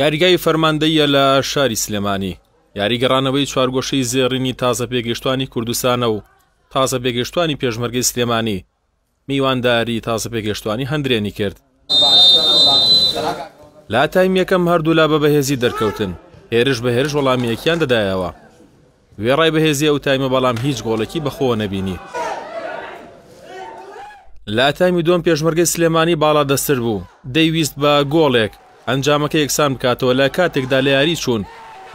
یاریگای فەرماندەییە لە شاری سلێمانی. یاری گەڕانەوەی چوارگۆشەی زێڕینی تازە پێگەیشتوانی کوردستانە و تازە پێگەیشتوانی پێشمەرگەی سلێمانی میوانداری تازە پێگەیشتوانی هەندرێنی کرد. لە تایم یەکەم هەردوولا بە بەهێزی دەرکەوتن، هێرش بە هێرش وەڵامی یەکیان دەدایەوە. وێڕای بەهێزی ئەو تایمە بەڵام هیچ گۆڵێکی بەخۆوە نەبینی. لە تایمی دووەم پێشمەرگەی سلێمانی باڵادەستتر بوو، دەیویست بە گۆڵێک ئەنجامەکە یەکسان بکاتەوە لە کاتێکدا لە یاری چوون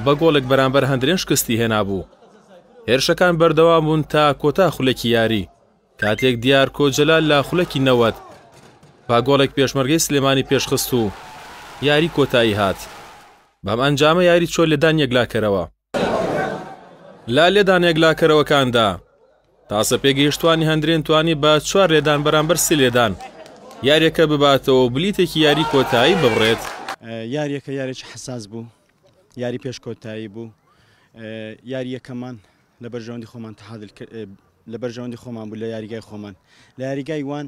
بە گۆڵێک بەرامبەر هەندرێن شکستی هێنابوو. هێرشەکان بەردەوام بوون تا کۆتا خولەکی یاری، کاتێک دیارکۆ جەلال لە خولەکی 90 بە گۆڵێک پێشمەرگەی سلێمانی پێشخست و یاری کۆتایی هات. بەم ئەنجامە یاری چۆ لێدان یەکلاکەرەوە. لە لێدانە یەکلاکەرەوەکاندا تازە پێگەیشتوانی هەندرێن توانی بە چوار لێدان بەرامبەر سێ لێدان یاریەکە بباتەوە و بلیتێکی یاری کۆتایی ببڕێت. یاریەکە یارێکی حەساس بوو، یاری پێش کۆتایی بوو، یاریەکەمان لە بەرژەوەندی خۆمان تەعادل لە بەرژەوەندی خۆمان بوو لە یاریگای خۆمان لە یاریگای وان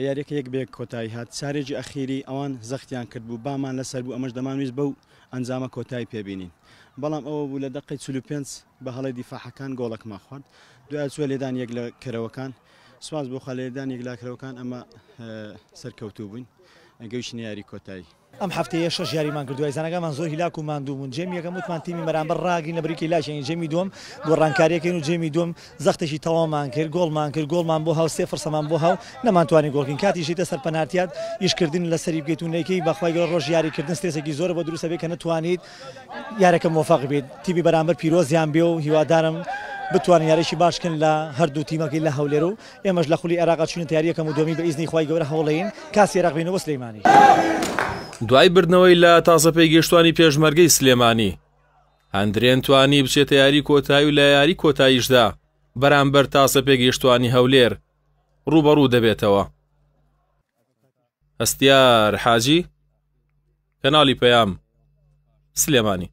یاریەکە یەک بە یەک کۆتایی هات، چارێکی ئەخیری ئەوان زەختیان کرد بوو، بامان لەسەر بوو، ئەمەش دەمانویست بەو ئەنجامە کۆتایی پێبینین، بەڵام ئەوە بوو لە دەقەی 45 بە هەڵەی دیفاعەکان گۆڵەکمان خوارد، دوای چووە لێدان یەکلاکەرەوەکان، سوپاس بۆ خوا لە لێدان یەکلاکەرەوەکان ئەمە سەرکەوتوو بووین، گەیشتینە یاری کۆتایی. ئەم هەفتەیە شەش یاریمان کردووە، یاریزانەکانمان زۆر هیلاک و ماندوو بوون، جێمی یەکەم وتمان تیمی بەرامبەر ڕاگرین لە بریکی لاچین، جێمی دووەم گۆڕانکاریەکەین و جێمی دووەم زەختێکی تەواومان کرد، گۆڵمان کرد، گۆڵمان بۆ هاو سێ فرسەمان بۆ هاو نەمانتوانی گۆڵکەین، کاتیش دێتە سەر پەنارتیات ئیشکردن لەسەری بکەیت و نەیکەی، بەخوای گەورە ڕۆژی یاریکردن سترێسێکی زۆرە بۆ دروست ئەبێت کە نەتوانیت یارەکە مۆفەق بیت، تیمی بەرامبەر پیرۆزیان بێ و هیوادارم بتوانن یاریی باش بکەن لە هەردوو تیمەکەی لە هەولێر و ئێمەش لە خولی عێراق چوینەتە یاری یەکەم و دووەمی بە ئیزنی خوای گەورە هەوڵەین کاسی عێراق بێنەوە بۆ سلێمانی. دوای بردنەوەی لە تازە پێگەیشتوانی پێشمەرگەی سلێمانی، هەندرێن توانی بچێتە یاری کۆتایی و لە یاری کۆتاییشدا بەرامبەر تازە پێگەیشتوانی هەولێر ڕووبەڕوو دەبێتەوە. هەستیار حاجی، کەناڵی پەیام، سلێمانی.